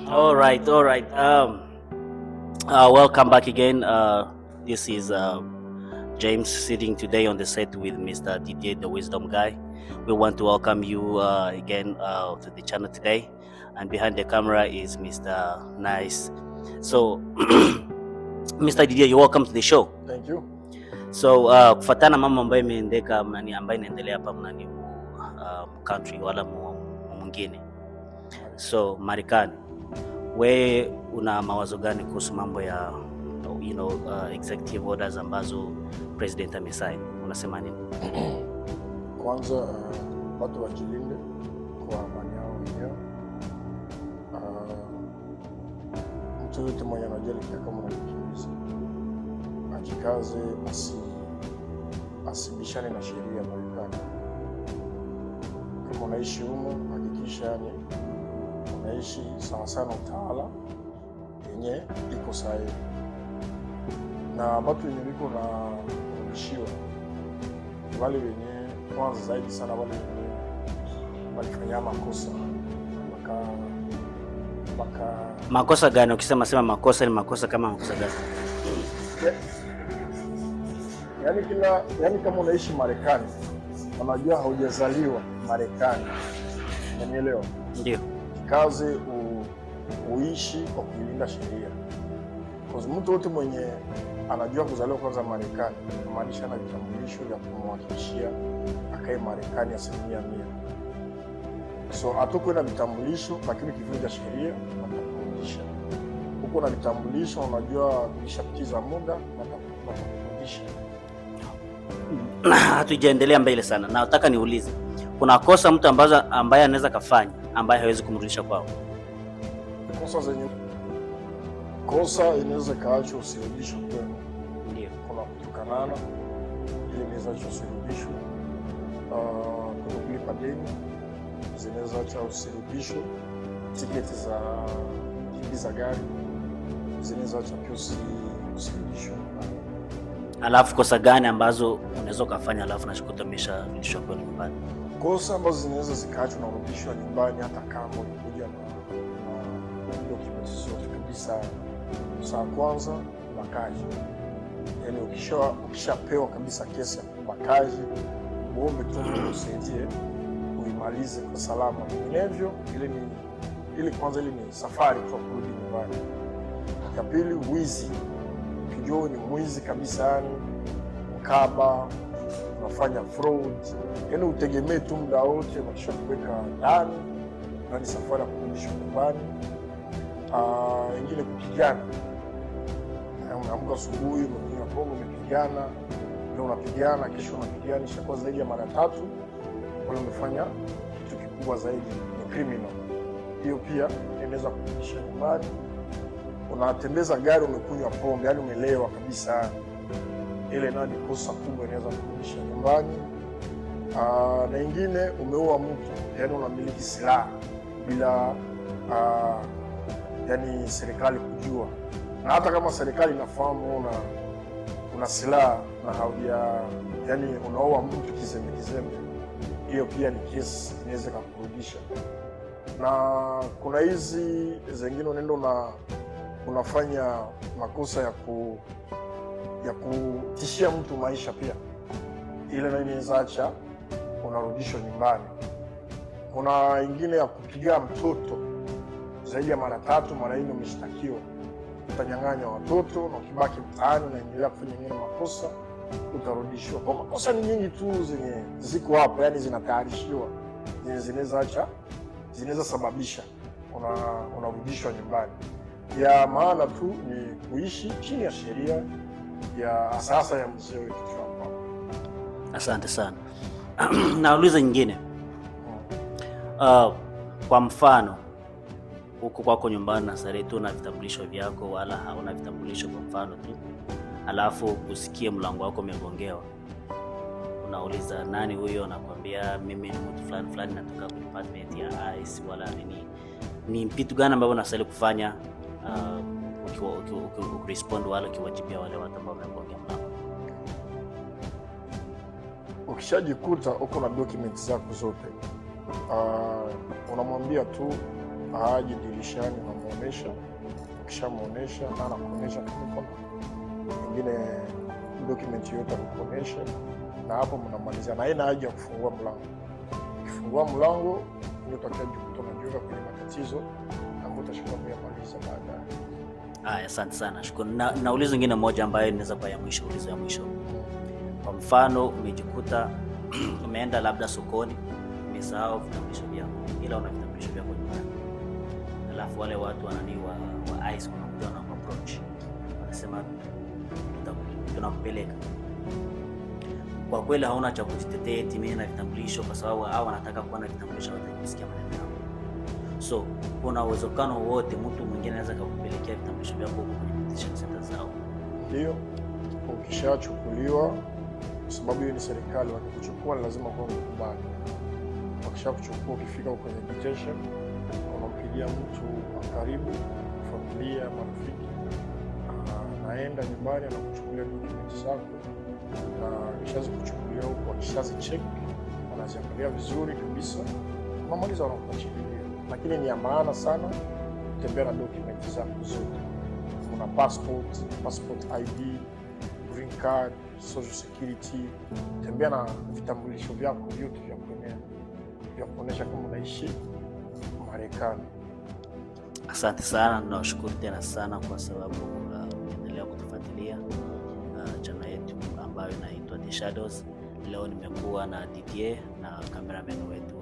All right, all right. Welcome back again. This is James sitting today on the set with Mr. Didier, the Wisdom Guy. We want to welcome you again to the channel today. And behind the camera is Mr. Nice. So, Mr. Didier, you're welcome to the show. Thank you. So kufatana mambo ambayo imeendeka nani ambayo inaendelea hapa nani country wala mwingine, so Marekani, we una mawazo gani kuhusu mambo ya executive orders ambazo president amesign? Unasema nini? Kwanza watu wajilinde kwa amani yao wenyewe. Mtu yote mwenye anajali kama na mkimbizi ajikaze, asibishane na sheria ya Marekani. Kama unaishi humo, hakikisha yani unaishi sawa sana utawala yenye iko sahihi, na watu wenye biko na kurudishiwa wale wenye kwanza zaidi sana wale wenye walifanya makosa baka Makosa gani? Ukisema sema makosa ni makosa kama makosa gani? Yani kila yani kama unaishi Marekani, unajua haujazaliwa Marekani, unanielewa? Ndio. Kazi uishi kwa kuilinda sheria, kwa mtu wote mwenye anajua kuzaliwa kwanza Marekani, kumaanisha ana vitambulisho vya kumhakikishia akae Marekani 100%. So hatukuwa na vitambulisho, lakini ukivunja sheria watakurudisha. Huko na vitambulisho, unajua vilishapitiza muda, watakurudisha. Hatujaendelea mbele sana, nataka niulize, kuna kosa mtu ambaye anaweza kafanya ambaye hawezi kumrudisha kwao? Kosa zenye kosa inaweza kaachwa usirudishwe kwenu. Ndio. Kuna kutukanana, ile inaweza acha usirudishwe. Kutokulipa deni zinaweza acha usirudishwe. Tiketi za kimbi za gari zinaweza acha pia usirudishwe. Alafu kosa gani ambazo unaweza ukafanya alafu nashikuta umesharudishwa kwenu nyumbani? Kosa ambazo zinaweza zikaachwa na kurudishwa nyumbani hata kama ulikuja na documents zote kabisa. Saa kwanza ubakaji, yaani ukishapewa kabisa kesi ya ubakaji, uombe tu Mungu usaidie uimalize kwa salama, vinginevyo ile ni ili kwanza ile ni safari tu ya kurudi nyumbani. Ya pili, wizi. Ukijua wewe ni mwizi kabisa, yani mkaba, unafanya fraud, yani utegemee tu muda wote wakisha kuweka ndani na ni safari ya kurudishwa nyumbani. Ingine kupigana. Unaamka asubuhi umekunywa pombe umepigana, leo unapigana, kesho unapigana, ishakuwa zaidi ya mara tatu, wale umefanya kitu kikubwa zaidi, ni criminal. Hiyo pia inaweza kurudisha nyumbani. Unatembeza gari umekunywa pombe, yani umelewa kabisa, ile nayo ni kosa kubwa, inaweza kurudisha nyumbani. Na ingine umeua mtu, yani unamiliki silaha bila yani serikali kujua, na hata kama serikali inafahamu una silaha na hauja yani unaua mtu kizembe kizembe, hiyo pia ni kesi inaweza kukurudisha. Na kuna hizi zingine unaenda unafanya makosa ya kutishia mtu maisha pia, ile nayo inaweza acha unarudishwa nyumbani. Kuna ingine ya kupiga mtoto zaidi ya mara tatu, mara nne, umeshtakiwa, utanyang'anywa watoto, na ukibaki mtaani unaendelea kufanya ingine makosa utarudishwa. Kwa makosa ni nyingi tu zenye ziko hapo, yani zinatayarishiwa, zenye zinaweza acha zinaweza sababisha unarudishwa nyumbani. Ya maana tu ni kuishi chini ya sheria ya sasa ya mzee wetu Trump. Asante sana. Nauliza nyingine. Kwa mfano huko kwako nyumbani Nazareti una vitambulisho vyako wala hauna vitambulisho kwa mfano tu, alafu usikie mlango wako umegongewa, unauliza nani huyo, anakuambia mimi ni mtu fulani fulani, natoka kwa department ya ICE wala nini. Ni vitu gani ambavyo unastahili kufanya ukirespond wala ukiwajibia wale watu ambao wamegongea mlango? Ukishajikuta uko na documents zako zote, unamwambia tu Aje dirishani, unamuonesha. Ukishamuonesha na anakuonesha kama kuna ingine document yote akukuonesha, na hapo mnamalizia, na haina haja ya kufungua mlango. Ukifungua mlango ndio utakayejikuta unajiweka kwenye matatizo ambayo utashindwa kuyamaliza baadaye. Haya, asante sana, shukuru. Na ulizo ingine moja ambayo inaweza kuwa ya mwisho, ulizo ya mwisho. Kwa mfano umejikuta umeenda labda sokoni, umesahau vitambulisho vyako, ila una vitambulisho vyako nyumbani, alafu wale watu wanani wa ICE wanakuja wana approach, wanasema tunakupeleka. Kwa kweli hauna cha kujitetea eti mimi na vitambulisho, kwa sababu hao wanataka kuwa na vitambulisho, watakisikia maneno yao. So kuna uwezekano wote mtu mwingine anaweza kakupelekea vitambulisho vyako huko kwenye detention center zao? Ndio, ukishachukuliwa, kwa sababu hiyo ni serikali, wakikuchukua ni lazima kuwa umekubali. Wakishakuchukua, ukifika huko kwenye detention, unampigia mtu wa karibu, familia, marafiki, anaenda nyumbani anakuchukulia document zako, na akishazikuchukulia huko, akishazicheck, wanaziangalia vizuri kabisa, unamaliza, wanakuachililia. Lakini ni ya maana sana kutembea na document zako zote. Kuna passport, passport ID, green card, social security. Tembea na vitambulisho vyako vyote vya kuenea, vya kuonyesha kama unaishi Marekani. Asante sana, nawashukuru tena sana kwa sababu umeendelea kutufuatilia channel yetu ambayo inaitwa The Shadows. Leo nimekuwa na Didier na cameraman wetu.